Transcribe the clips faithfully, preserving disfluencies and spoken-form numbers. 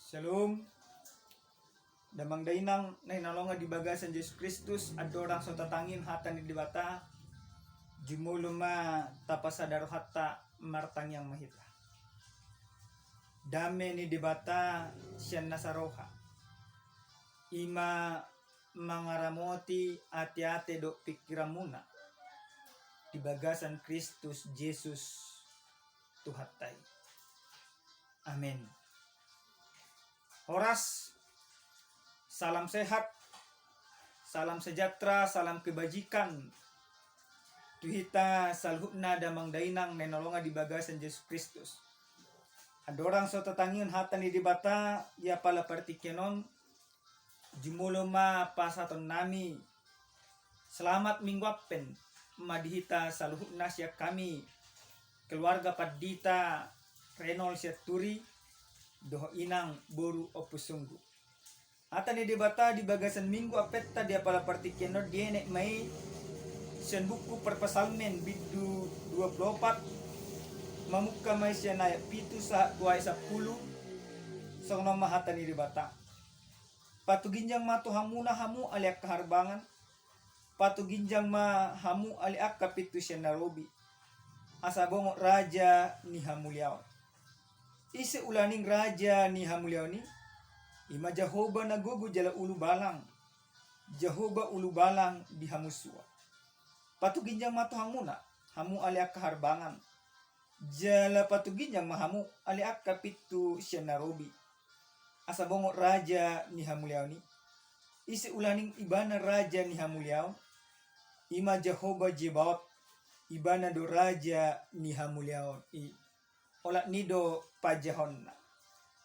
Shalom. Damang dainang na hinaholongan di bagasan Jesus Kristus, andorang so tatangihon hata ni Debata, jumolo ma tapasada rohanta, martangiang ma hita. Dame ni Debata sian nasa roha, i ma mangaramoti ateate dohot pingkiranmuna di bagasan Kristus Jesus Tuhanta i. Amen. Horas, salam sehat, salam sejahtera, salam kebajikan tu hita saluhutna damang dainang na hinaholongan di bagasan Jesus Kristus. Andorang so tatangihon hata ni Debata di apala partingkian on, jumolo ma pasahatonnami selamat Minggu Advent ma di hita saluhutna sian hami keluarga Pandita Renol Sianturi dohot inang boru Ompusunggu. Hata ni Debata di bagasan Minggu Adventa di apala partingkian on dienet ma i sian buku Parpsalmen bindu dua pulu opat, mamungka ma i sian ayat pitu sahat tu ayat sampulu. Songon on ma hata ni Debata. Patuginjang ma tu hamuna hamu ale angka harbangan, patuginjang ma hamu ale angka pintu sian na robi, asa bongot Raja ni hamuliaon. Ise ulaning Raja ni hamuliaon i? I ma Jahowa na gogo jala ulubalang, Jahowa ulubalang di hamusuan. Patuginjang ma tu hamuna, hamu ale angka harbangan, jala patuginjang ma hamu ale angka pintu sian na robi, asa bongot Raja ni hamuliaon i. Ise ulaning Ibana Raja ni hamuliaon? I ma Jahowa Zebaot, Ibana do Raja ni hamuliaon i. Olat ni i do panjahonna.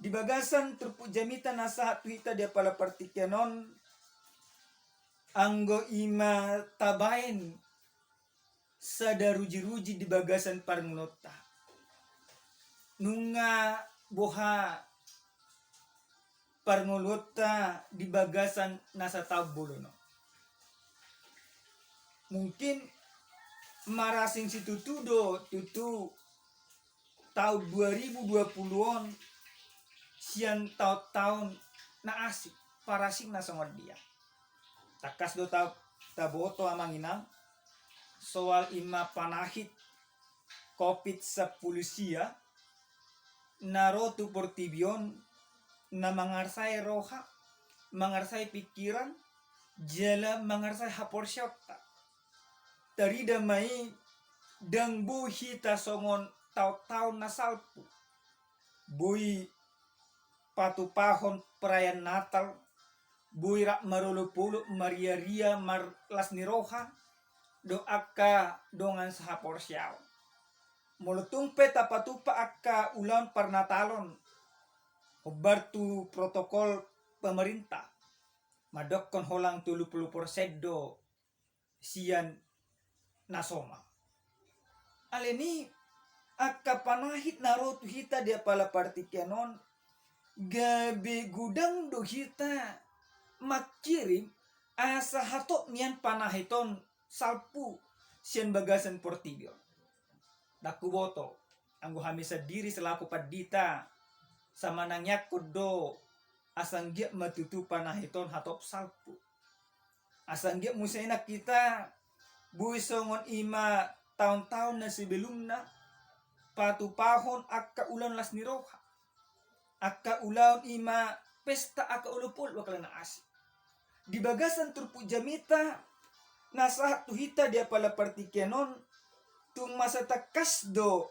Di bagasan turpuk jamita na sahat tu hita di apala partingkian on, anggo i ma tabaen sada rujiruji di bagasan parngoluonta. Nunga boha parngoluonta di bagasan na sataon bolon on? Mungkin marasing situtu do tutu taon dua ribu dua puluh on sian taon-taon na asing, parasingna songon dia. Tangkas do ta-, taboto amang inang, soal i ma panahit Covid sampulu sia na ro tu portibi on, na mangarsai roha, mangarsai pingkiran, jala mangarsai haporseaonta. Tarida ma i, ndang boi hita songon taon-taon na salpu. Boi patupahon perayaan Natal, boi rap marolopolop, mariaria, marlas ni roha dohot angka dongan sahaporseaon. Molo tung pe tapatupa angka ulaon parnatalon, hombar tu protokol pemerintah, mandokkon holan tolu pulu persen do sian na somal. Alani i, angka panahit na ro tu hita di apala partingkian on, gabe godang do hita mangkirim asa hatop nian panahit on salpu sian bagasan portibi on. Ndang huboto, anggo hami sandiri selaku pandita, sai manangiangkon do asa anggiat ma tutu panahit on hatop salpu. Asa anggiat muse nang hita boi songon i ma taon-taon na sebelumna, patupahon angka ulaon las ni roha, angka ulaon i ma pesta angka olopolop, angka na asing. Di bagasan turpuk jamita na sahat tu hita di apala partingkian on, tung masa tangkas do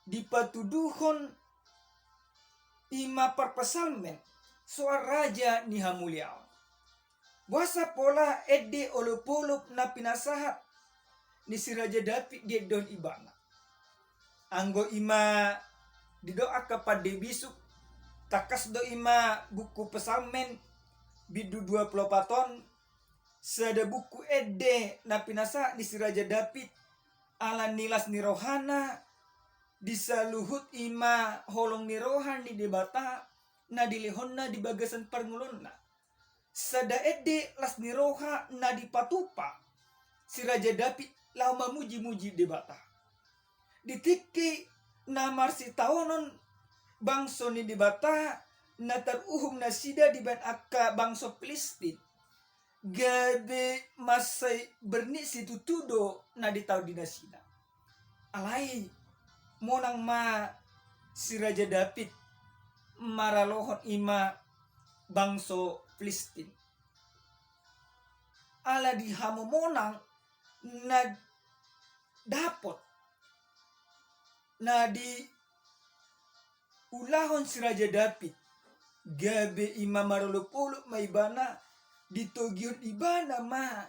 dipatuduhon i ma parpsalmen soal Raja ni hamuliaon. Boasa pola ende olopolop na pinasahat ni si Raja David diendehon ibana? Anggo i ma didok angka pande bisuk, tangkas do i ma buku Psalmen bindu dua pulu opat on, sada buku ende na pinasahat ni si Raja David, ala ni las ni rohana di saluhut i ma holong ni roha ni Debata na dilehonna di bagasan parngoluonna. Sada ende las ni roha na dipatupa si Raja David laho mamujimuji Debata. Di tingki na marsitaonon bangso ni Debata na taruhum nasida dibaen angka bangso Pilistin, gabe mansai bernit situtu do na ditaon di nasida. Alai monang ma si Raja David maralohon i ma bangso Pilistin. Ala di hamomonang na dapot na diulahon si Raja David, gabe i ma marolopolop ma ibana, ditogihon ibana ma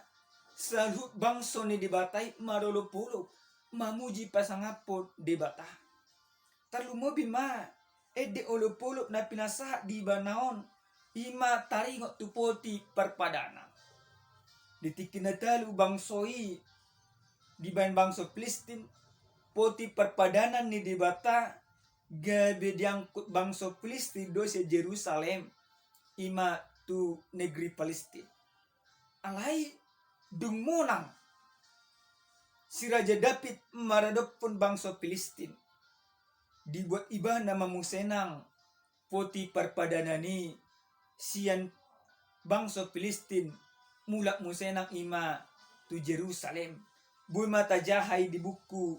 saluhut bangso ni Debata i marolopolop mamuji pasangaphon Debata. Tarlumobi ma ende olopolop na pinasahat di ibana on, i ma taringot tu poti parpadanan. Di tingki na talu bangso i dibaen bangso Pilistin, poti parpadanan ni Debata, gabe diangkut bangso Pilistin do sian Jerusalem, i ma tu negeri Pilistin. Alai dung monang si Raja David maradophon bangso Pilistin, dibuat ibana ma muse nang poti parpadanan i sian bangso Pilistin, mulak muse nang i ma tu Jerusalem. Boi ma tajaha i di buku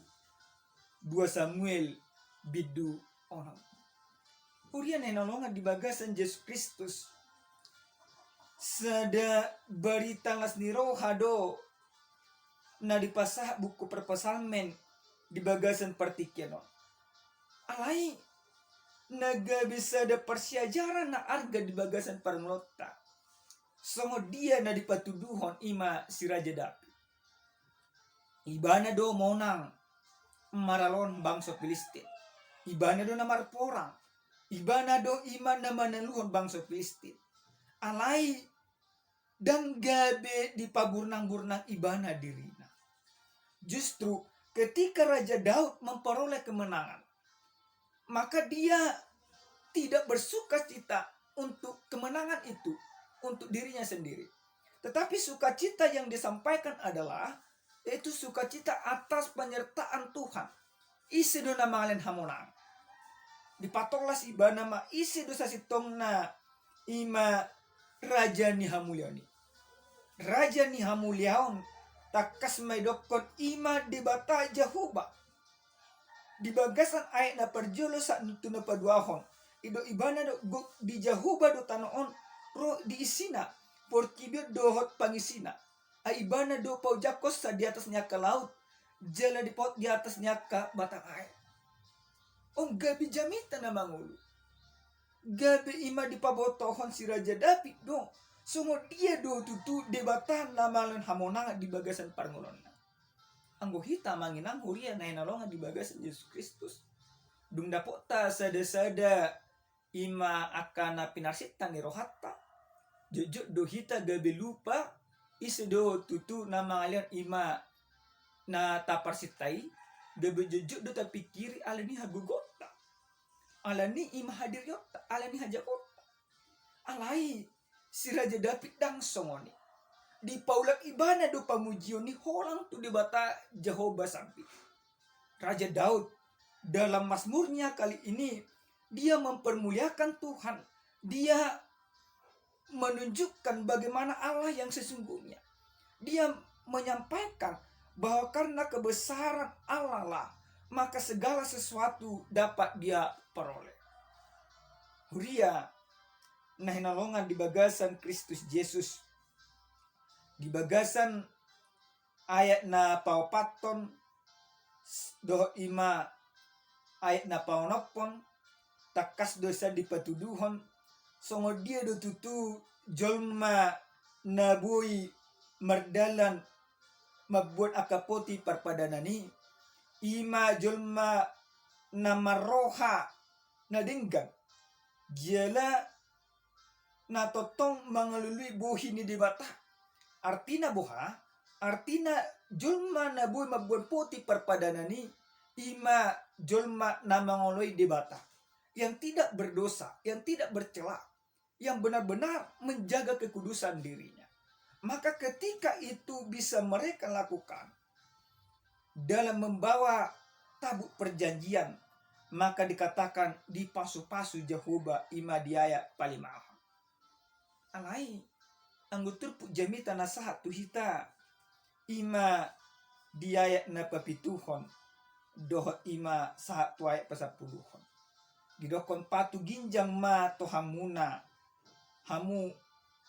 dua Samuel bindu onom. Huria na hinaholongan di bagasan Jesus Kristus, sada barita las ni roha do na dipasahat buku Parpsalmen di bagasan partingkian on. Alai na gabe sada parsiajaran na arga di bagasan parngoluonta, songon dia na dipatuduhon i ma si Raja David. Ibana do monang maralohon bangso Pilistin. Ibana do na marporang. Ibana do i ma na manaluhon bangso Pilistin. Alai ndang gabe dipaburnang-burnang ibana dirina. Justru ketika Raja Daud memperoleh kemenangan, maka dia tidak bersukacita untuk kemenangan itu untuk dirinya sendiri. Tetapi sukacita yang disampaikan adalah, yaitu sukacita atas penyertaan Tuhan. Ise do na mangalehon hamonangan? Dipatolhas ibana ma ise do sasintongna, i ma raja ni hamuliaon i. Raja ni hamuliaon, tangkas ma didokkon i ma Debata Jahowa. Di bagasan ayat na parjolo sahat tu na paduahon, didok ibana do, gok di Jahowa do tano on, ro di isina, portibi on dohot pangisina. Ai ibana do paojakhonsa di atas ni angka laut, jala dipaut di atas ni angka batang aek. On gabe jamita na mangolu. Gabe i ma dipabotohon si Raja David do, songon dia do tutu Debata na mangalehon hamonangan di bagasan parngoluonna. Anggo hita amang inang huria na hinaholongan di bagasan Jesus Kristus, dung dapotta sada-sada i ma angka na pinarsinta ni rohanta, jotjot do hita gabe lupa ise do tutu na mangalehon i ma na taparsinta i, gabe jotjot do tapingkiri ala ni hagogoonta, ala ni i ma hadirionta, ala ni hajahaonta. Alai si Raja David ndang songon i. Dipaulak ibana do pamujion i holang tu Debata Jahowa sambing. Raja Daud dalam Mazmurnya kali ini, dia mempermuliakan Tuhan. Dia menunjukkan bagaimana Allah yang sesungguhnya. Dia menyampaikan bahwa karena kebesaran Allah lah, maka segala sesuatu dapat dia peroleh. Huria na hinaholongan di bagasan Kristus Jesus, di bagasan ayat na paopathon dohot i ma ayat na paonomhon, tangkas do sian dipatuduhon songon dia do tutu jolma na boi mardalan mamboan angka poti parpadanan i, i ma jolma na marroha na denggan, jala na tongtong mangalului bohi ni Debata. Artina boha? Artina jolma na boi mamboan poti parpadanan i, i ma jolma na mangoloi Debata, yang tidak berdosa, yang tidak bercela, yang benar-benar menjaga kekudusan dirinya. Maka ketika itu bisa mereka lakukan dalam membawa tabut perjanjian, maka dikatakan dipasu-pasu Jahowa, i ma di ayat palimahon. Alai anggo turpuk jamita na sahat tu hita, i ma di ayat na papituhon dohot i ma sahat tu ayat pasampuluhon. Didokkon, patu ginjang ma tu hamuna, hamu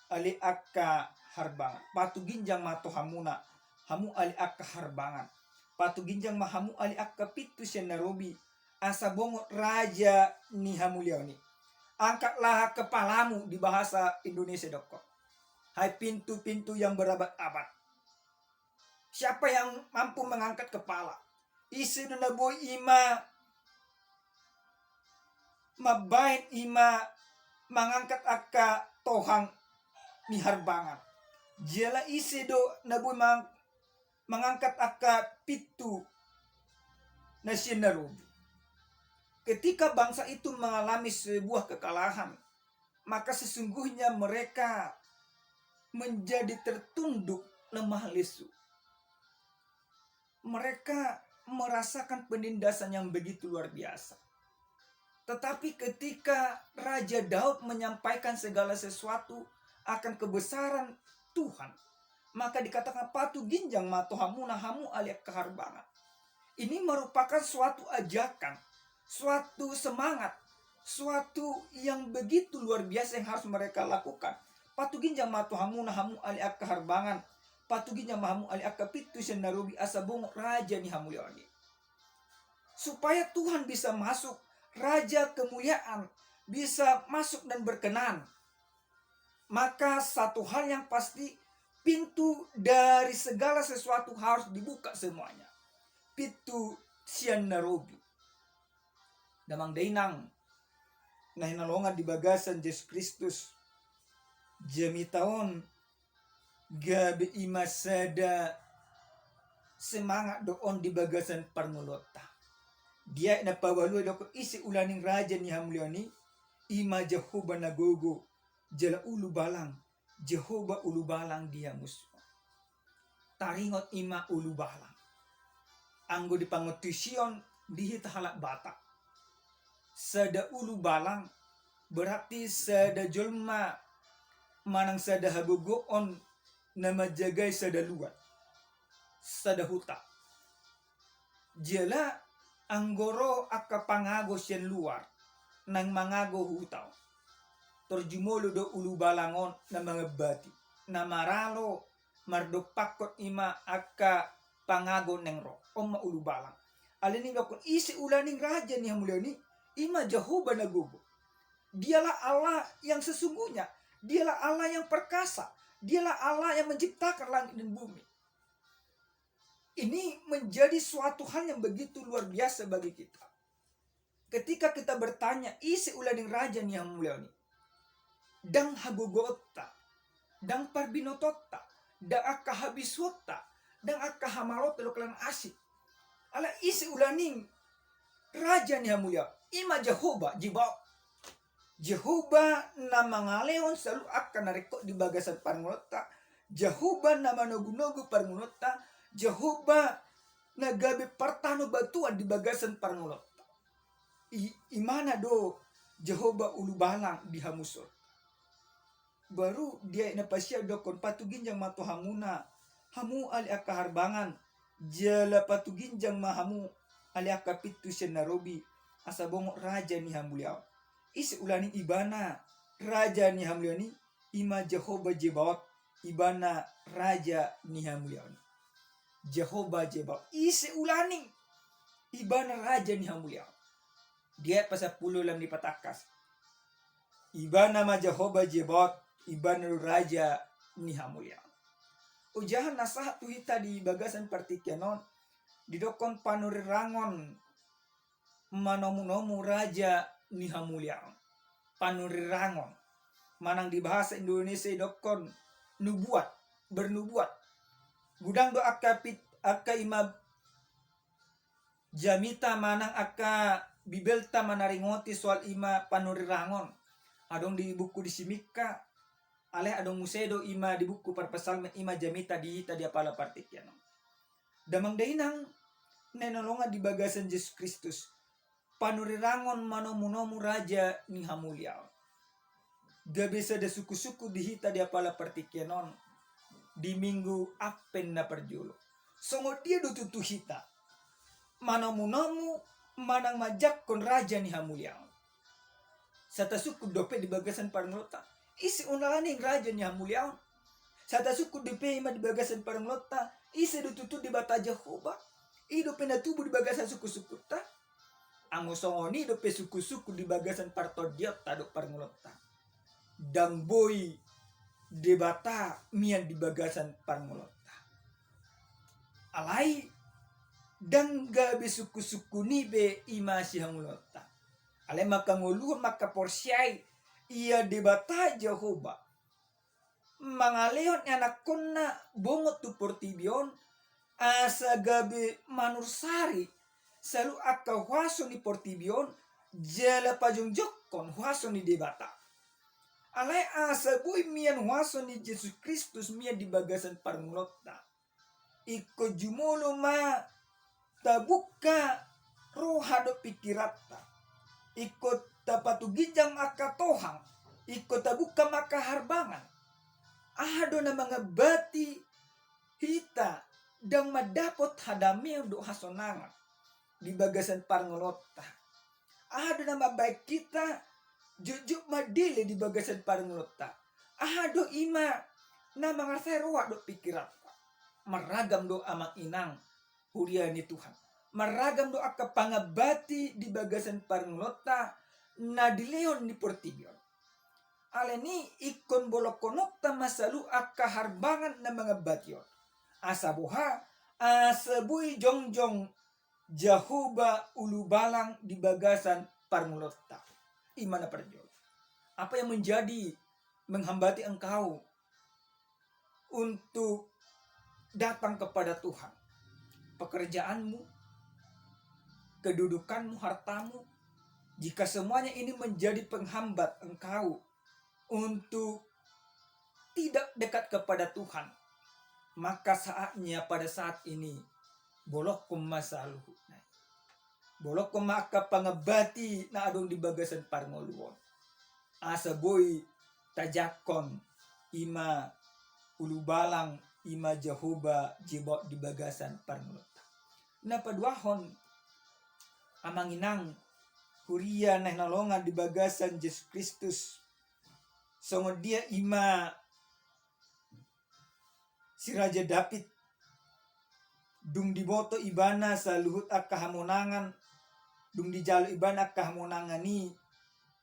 ale angka harbangan. Patu ginjang ma tu hamuna, hamu ale angka harbangan. Patu ginjang ma hamu ale angka pintu sian na robi, asa bongot raja ni hamuliaon i. Angkatlah kepalamu, di bahasa Indonesia dokkon. Hai pintu-pintu yang berabad-abad. Siapa yang mampu mengangkat kepala? Ise do na boi i ma mambahen, i ma mangangkat angka tohang ni harbangan? Jala ise do na boi mang-, mangangkat angka pintu na sian na robi? Ketika bangsa itu mengalami sebuah kekalahan, maka sesungguhnya mereka menjadi tertunduk, lemah lesu. Mereka merasakan penindasan yang begitu luar biasa. Tetapi ketika Raja Daud menyampaikan segala sesuatu akan kebesaran Tuhan, maka dikatakan, patu ginjang ma tu hamuna, hamu ale angka harbangan. Ini merupakan suatu ajakan, suatu semangat, suatu yang begitu luar biasa yang harus mereka lakukan. Patu ginjang ma tu hamuna, hamu ale angka harbangan. Patu ginjang ma hamu ale angka pintu sian na robi, asa bongot raja ni hamuliaon i. Supaya Tuhan bisa masuk, raja kemuliaan bisa masuk dan berkenan, maka satu hal yang pasti, pintu dari segala sesuatu harus dibuka semuanya. Pintu sian na robi. Damang dainang na hinaholongan di bagasan Jesus Kristus, jamita on gabe i ma sada semangat do on di bagasan parngoluonta. Di ayat na paualu i didokkon, ise ulaning raja ni hamuliaon i? I ma Jahowa na gogo jala ulubalang, Jahowa ulubalang di hamusuon. Taringot i ma ulubalang. Anggo di pangantusion di hita halak Batak, sada ulubalang berarti sada jolma manang sada hagogoon na manjagai sada luat, sada huta. Jala anggo ro angka pangago sian luar naeng mangago huta on, tor jumolo do ulubalang on na mangambati, na maralo mardompakkon i ma angka pangago naeng ro. On ma ulubalang. Alani i didokkon, ise ulaning raja ni hamuliaon i? I ma Jahowa na gogo. Dialah Allah yang sesungguhnya. Dialah Allah yang perkasa. Dialah Allah yang menciptakan langit dan bumi. Ini menjadi suatu hal yang begitu luar biasa bagi kita. Ketika kita bertanya, ise ulaning raja ni hamuliaon i? Ndang hagogoonta, ndang parbinotoonta, ndang angka habisuonta, ndang angka hamaloonta dohot kelang asi. Alai ise ulaning raja ni hamuliaon? I ma Jahowa Zebaot. Jahowa na mangalehon saluhut angka na ringkot di bagasan parngoluonta, Jahowa na manogunogu parngoluonta, Jahowa na gabe partanobatuan di bagasan parngoluonta. I, imana do Jahowa ulubalang di hamusuon. Baru di ayat na pasiam didokkon, patu ginjang ma tu hamuna, hamu ale angka harbangan, jala patu ginjang ma hamu ale angka pintu sian na robi, asa bongot raja ni hamuliaon. Ise ulaning ibana raja ni hamuliaon i? I ma Jahowa Zebaot, ibana raja ni hamuliaon. Jahowa Zebaot, ise ulaning ibana raja ni hamuliaon? Di ayat pasampulu lam dipatangkas. Ibana ma Jahowa Zebaot, ibana do raja ni hamuliaon. Ojahan na sahat tu hita di bagasan partingkian on, didokkon panurirang on manomunomu raja ni hamuliaon. Panurirang on. Manang di bahasa Indonesia didokkon nubuat, bernubuat. Godang do angka pit-, angka i ma jamita manang angka Bibelta manaringoti soal i ma panurirang on. Adong di buku di si Mika, alai adong muse do i ma di buku Parpsalmen, i ma jamita di hita di apala partingkian on. Damang dainang na hinaholongan di bagasan Jesus Kristus, Panurirangon manomunomu raja ni hamuliaon. Gabe sada sungkunsungkun di hita di apala partingkian on di Minggu Advent na parjolo. Songon dia do tutu hita manomunomu manang manjangkon raja ni hamuliaon? Sai tasungkun dope di bagasan parngoluonta, ise unang i raja ni hamuliaon? Sai tasungkun dope ima di bagasan parngoluonta, ise do tutu Debata Jahowa? I dope na tubu di bagasan sungkunsungkunta. Anggo songon i dope sungkunsungkun di bagasan partondionta dohot parngoluonta, ndang boi Debata mian di bagasan parngoluonta. Alai ndang gabe sungkunsungkun i be ima sihangoluonta. Alai mangkangoluhon mangkaporseai ia Debata Jahowa mangalehon ianakhonna bongot tu portibi on, asa gabe manursari saluhut angka huaso ni portibi on, jala pajongjongkon huaso ni Debata. Alai asa boi mian huaso ni Jesus Kristus mian di bagasan parngoluonta, ingkon jumolo ma tabungka roha dohot pingkiranta, ingkon tapatuginjang ma angka tohang, ingkon tabungka ma angka harbangan. Aha do na mangambati hita ndang mandapot hadameon dohot hasonangan di bagasan parngoluonta? Aha do na mambahen hita jotjot mandele di bagasan parngoluonta? Aha do ima na mangarsai roha dohot pingkiranta? Marragam do amang inang huria ni Tuhan. Marragam do angka pangambati di bagasan parngoluonta na dilehon ni portibi on. Alani i ingkon bolongkononta ma saluhut angka harbangan na mangambati on. Asa boha? Asa boi jongjong Jahowa ulubalang di bagasan parngoluonta. Ima na parjolo. Apa yang menjadi menghambati engkau untuk datang kepada Tuhan? Pekerjaanmu, kedudukanmu, hartamu, jika semuanya ini menjadi penghambat engkau untuk tidak dekat kepada Tuhan, maka saatnya pada saat ini bolongkon ma saluhutna i. Bolongkon ma angka pangambati na adong di bagasan parngoluon, asa boi tajangkon ima ulubalang, ima Jahowa Zebaot di bagasan parngoluonta. Na paduahon, amang inang huria na hinaholongan di bagasan Jesus Kristus, songon dia ima si Raja Daud, dung diboto ibana saluhut angka hamonangan, dung dijalo ibana angka hamonangan i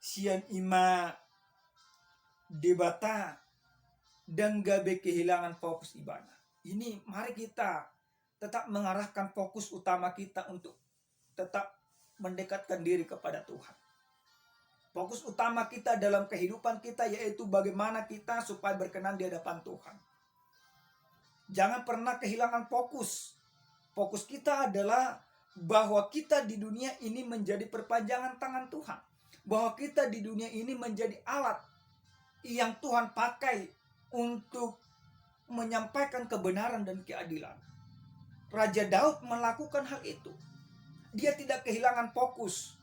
sian ima Debata, ndang gabe kehilangan fokus ibana. Ini mari kita tetap mengarahkan fokus utama kita untuk tetap mendekatkan diri kepada Tuhan. Fokus utama kita dalam kehidupan kita yaitu bagaimana kita supaya berkenan di hadapan Tuhan. Jangan pernah kehilangan fokus. Fokus kita adalah bahwa kita di dunia ini menjadi perpanjangan tangan Tuhan, bahwa kita di dunia ini menjadi alat yang Tuhan pakai untuk menyampaikan kebenaran dan keadilan. Raja Daud melakukan hal itu. Dia tidak kehilangan fokus.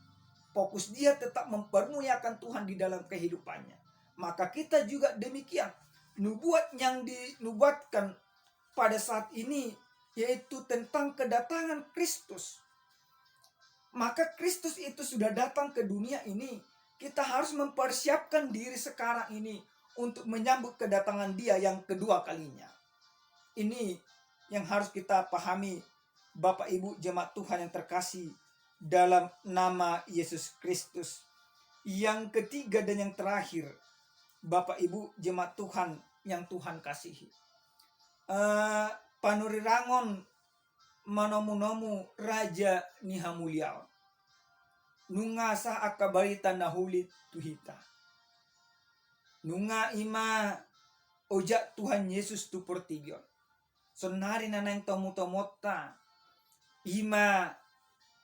Fokus dia tetap mempermuliakan Tuhan di dalam kehidupannya. Maka kita juga demikian. Nubuat yang dinubuatkan pada saat ini yaitu tentang kedatangan Kristus. Maka Kristus itu sudah datang ke dunia ini. Kita harus mempersiapkan diri sekarang ini untuk menyambut kedatangan Dia yang kedua kalinya. Ini yang harus kita pahami, Bapak Ibu jemaat Tuhan yang terkasih dalam nama Yesus Kristus. Yang ketiga dan yang terakhir, Bapak Ibu jemaat Tuhan yang Tuhan kasihi. Eh, panurirangon manomunomu raja ni hamuliaon. Nunga sah angka barita na uli tu hita. Nunga ima ojak Tuhan Yesus tu portibi on. Saonari na naeng tomutomuonta ima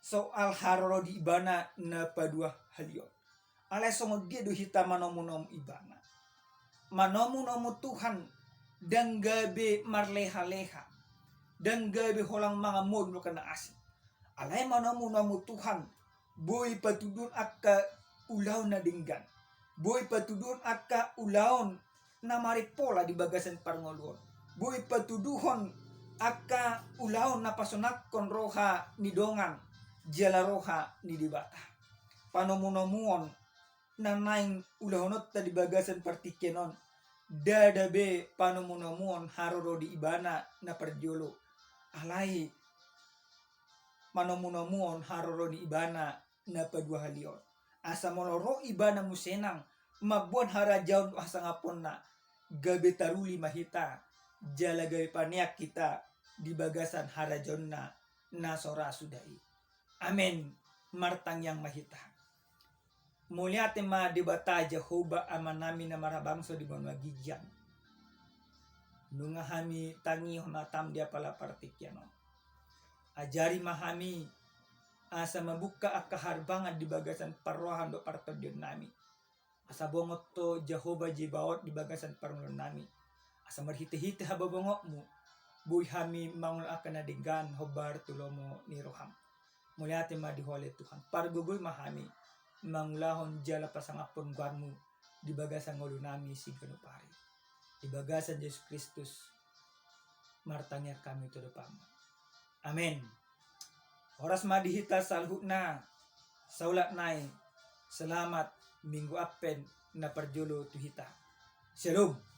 soal haroro di ibana na paduahalion. Alai songon dia do hita manomunomu ibana? Manomunomu Tuhan ndang gabe marlehaleha, ndang gabe holan mangan modom dohot na asing. Alai manomunomu Tuhan Boi patuduhon angka ulaon na denggan. Boi patuduhon angka ulaon na marimpola di bagasan parngoluon. Boi patuduhon angka ulaon na pasonangkon roha ni dongan jala roha ni Debata. Panomunomuon na naeng ulahononta di bagasan partingkian on, ndada be panomunomuon haroro di ibana na parjolo. Alai panomunomuon haroro ni ibana na paduahalihon. Asa molo ro ibana muse nang mamboan harajaon hasangaponna, gabe taruli ma hita, jala gabe paneang hita di bagasan harajaonna na so ra suda i. Amen. Martangiang ma hita. Mauliate ma Debata Jahowa Amanami na marhabangsa di banua ginjang. Nunga hami tangihon hatam di apala partingkian on. Ajari ma hami asa mambuka angka harbangan di bagasan parrohaan dohot partondionnami. Asa bongot Ho Jahowa Zebaot di bagasan parngoluonnami. Asa marhitehite hababongotmu boi hami mangula angka na denggan hombar tu lomo ni roham. Mauliate ma di Ho ale Tuhan. Pargogoi ma hami mangulahon jala pasangaphon goarmu di bagasan ngolunami siganup ari. Di bagasan Jesus Kristus martangiang hami tu adopanmu. Amen. Horas ma di hita saluhutna. Saulak nai, selamat Minggu Advent na parjolo tu hita. Shalom.